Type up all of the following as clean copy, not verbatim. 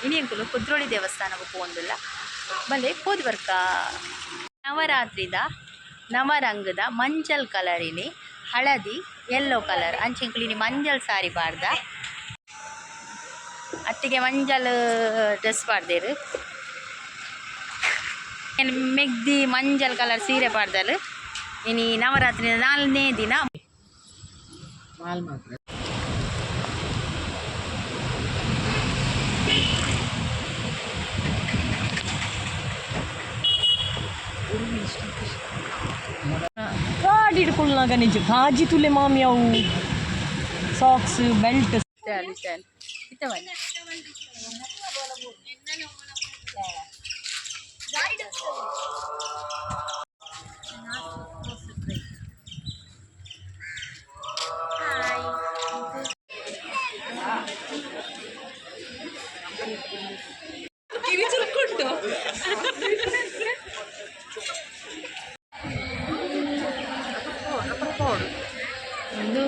ಇನಿ ಎಂಕುಲು ಕುದ್ರೋಳಿ ದೇವಸ್ಥಾನಗ್ ಪೋವೊಂದುಲ್ಲ. ಬಲೆ ಪೋದು ಬರ್ಕ. ನವರಾತ್ರಿದ ನವರಂಗದ ಮಂಜಲ್ ಕಲರ್ ಇನಿ, ಹಳದಿ, ಯೆಲ್ಲೋ ಕಲರ್. ಅಂಚ ಎಂಕುಲು ಇನಿ ಮಂಜಲ್ ಸಾರಿ ಪಾಡ್ದ. ಅತ್ತಿಗೆ ಮಂಜಲ್ ಡ್ರೆಸ್ ಪಾಡ್ದೆರ್. ಮೆಗ್ದಿ ಮಂಜಲ್ ಕಲರ್ ಸೀರೆ ಪಾಡ್ದಲ್. ಇನಿ ನವರಾತ್ರಿ ನಾಲ್ನೇ ದಿನ. ಗಾಡಿ ಹಿಡ್ಕೊಳ್ಳಾಗ ನಿಜ ಕಾಜಿ ತುಲೆ ಮಾಮಿ ಅವು ಸಾಕ್ಸ್ ಬೆಲ್ಟ್. ಚಾಲು ಚಾಲು ಇತ್ತ ಬನ್ನಿ. ಒಂದು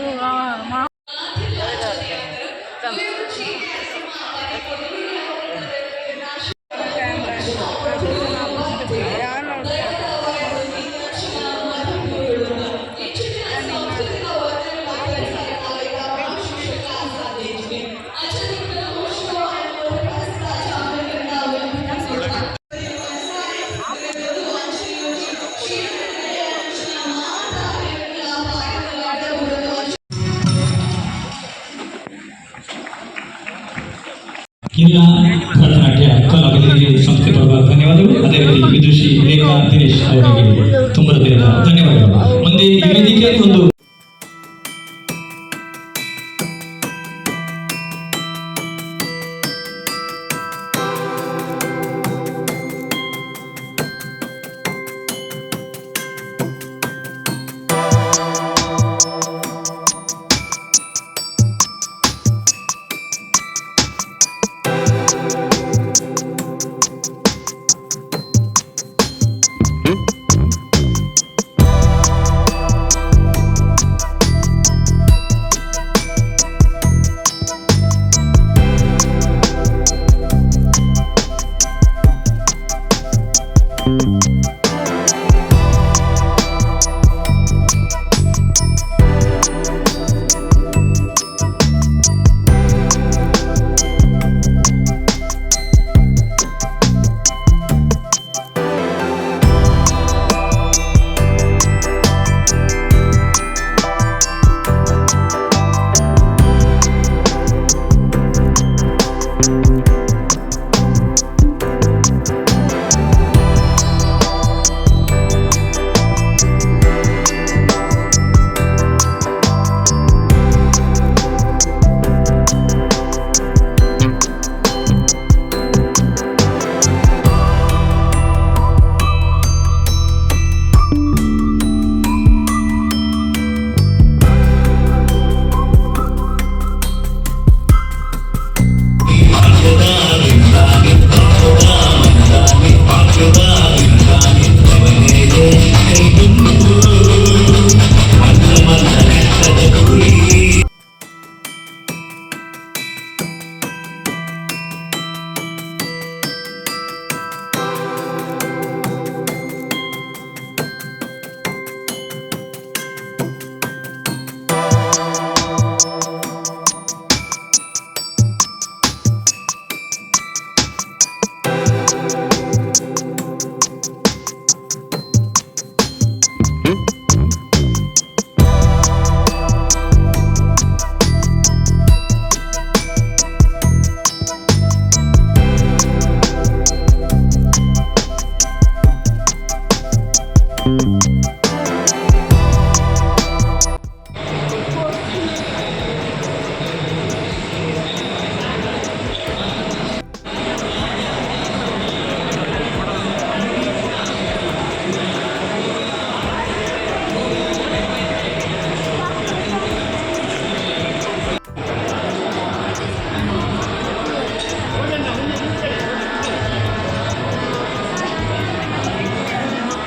ಕಿರಣ ಭರತನಾಟ್ಯ ಕಲಾವಿದರಿಗೆ ಸಂಸ್ಥೆ ಪರವಾದ ಧನ್ಯವಾದಗಳು. ಅದೇ ರೀತಿ ವಿದುಷಿ ರೇಖಾ ದಿನೇಶ್ ಅವರಿಗೆ ತುಂಬ ಹೃದಯದ ಧನ್ಯವಾದಗಳು. ಮುಂದೆ ಈ ವೇದಿಕೆಯಲ್ಲಿ ಒಂದು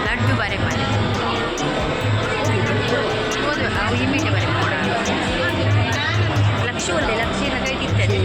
ಲಡ್ಡು ಬರೆ ಮನೆ ಹೌದು, ಅವು ಇಮಿಟೆ ಬರೆ. ಲಕ್ಷ ಒಳ್ಳೆ ಲಕ್ಷ ಕೈಟಿರ್ತದೆ.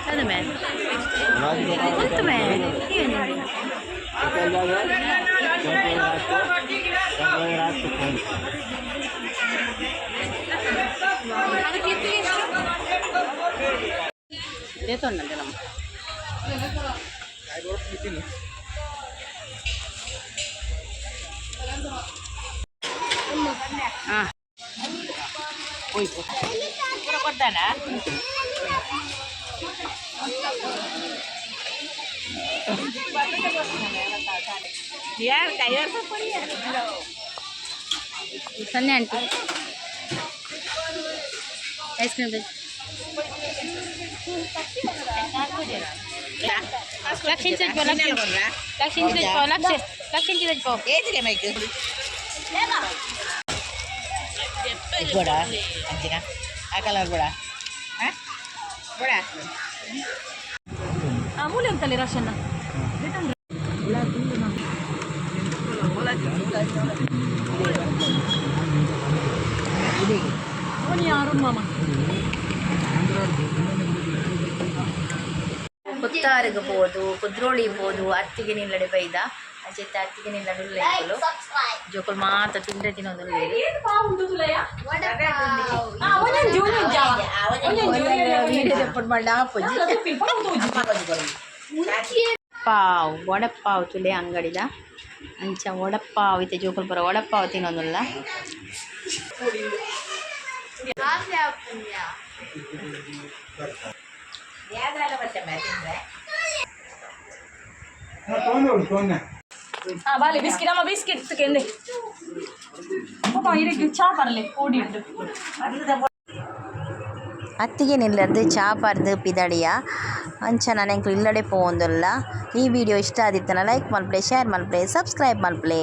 ಅದು ಮೇ ಗೊತ್ತು ಮೇ ಏನು? ದೇತೊಂಡಂತೆ ನಮ್ಮ. ಹಾಂ, ಸೊನ್ನೆ ಆಂಟಿ, ಐಸ್ ಕ್ರೀಮ್. ಲಕ್ಷಿಂಚಿ, ಲಕ್ಷಿಂಚಿ, ಲಕ್ಷ ಲಕ್ಷಿಂಚಿ. కూడా అంతేనా? ఆ కలర్ కూడా కూడా. ಮೂಲೆ ಅಂತಲ್ಲ ರಾಶನ್ನ. ಯಾರು ಮಾಮ? ಪುತ್ತಾರಿಗೆ ಪೋದು, ಕುದ್ರೋಳಿ ಪೋದು, ಅತ್ತಿಗೆ ನಿಲ್ಲಡೆ ಬೈದ. ಅಚೆತ್ತೆ ಅತ್ತಿಗೆ ನಿಲ್ಲಡೆ ಜೋಕುಲು ಮಾತ ತಿಂದ್ರೆ ತಿನ್ನೋದು. ಪಾವ್, ವಡಪಾವ್ ತುಲೆ ಅಂಗಡಿದ. ಅಂಚ ವಡಪಾವ್ ಇತ್ತೆ ಜೋಕುಲು ಪೂರ ವಡಪಾವ್ ತಿನ್ನೋದಿಲ್ಲ. ಬಾಲೆ ಬಿಸ್ಕಿಟ್ ಅಮ್ಮ, ಬಿಸ್ಕಿಟ್ ಕೆಂದೆ ಪಾಪ ಇರಕ್ಕೆ ಚಾ ಪರ್ಲೆ ಓಡಿ ಉಂಟು. ಅತ್ತಿಗೆ ನಿಲ್ಲರ್ದು ಚಾ ಪರ್ದು ಪಿದಡಿಯ. ಅಂಚ ನಾನು ಎಂಕ್ಲು ಇಲ್ಲಡೆ ಪೋವೊಂದುಲ್ಲ. ಈ ವಿಡಿಯೋ ಇಷ್ಟ ಆದಿತ್ತನ ಲೈಕ್ ಮಲ್ಪಲೆ, ಶೇರ್ ಮಲ್ಪಲೆ, ಸಬ್ಸ್ಕ್ರೈಬ್ ಮಲ್ಪಲೆ.